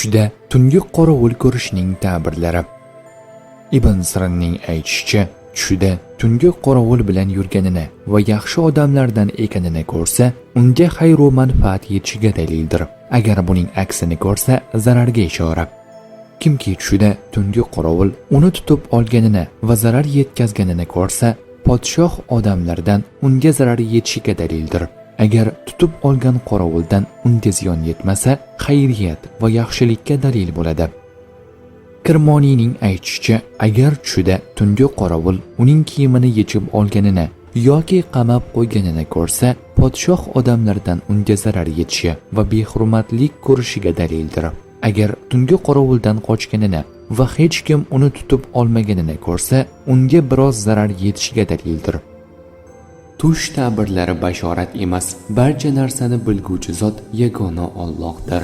Tushda tungi qorovul ko'rishning ta'birlari. Ibn Sirinning aytishicha, tushida tungi qorovul bilan yurganini va yaxshi odamlardan ekanini ko'rsa, unga xayru manfaat yetishiga dalildir. Agar buning aksini ko'rsa, zararga ishora. Kimki tushida tungi qorovul uni tutib olganini va zarar yetkazganini ko'rsa, podshoh odamlardan unga zarar yetishiga dalildir. Agar tutib olgan qorovuldan unga ziyon yetmasa, xayriyat va yaxshilikka dalil bo'ladi. Kirmoniyning aytishicha, agar tushida tungi qorovul uning kiyimini yechib olganini yoki qamab qo'yganini ko'rsa, podshoh odamlardan unga zarar yetishi va behurmatlik ko'rishiga dalildir. Agar tungi qorovuldan qochganini va hech kim uni tutib olmaganini ko'rsa, unga biroz zarar yetishiga dalildir. Tush ta'birlari bashorat emas, barcha narsani bilguvchi zot yagona Allohdir.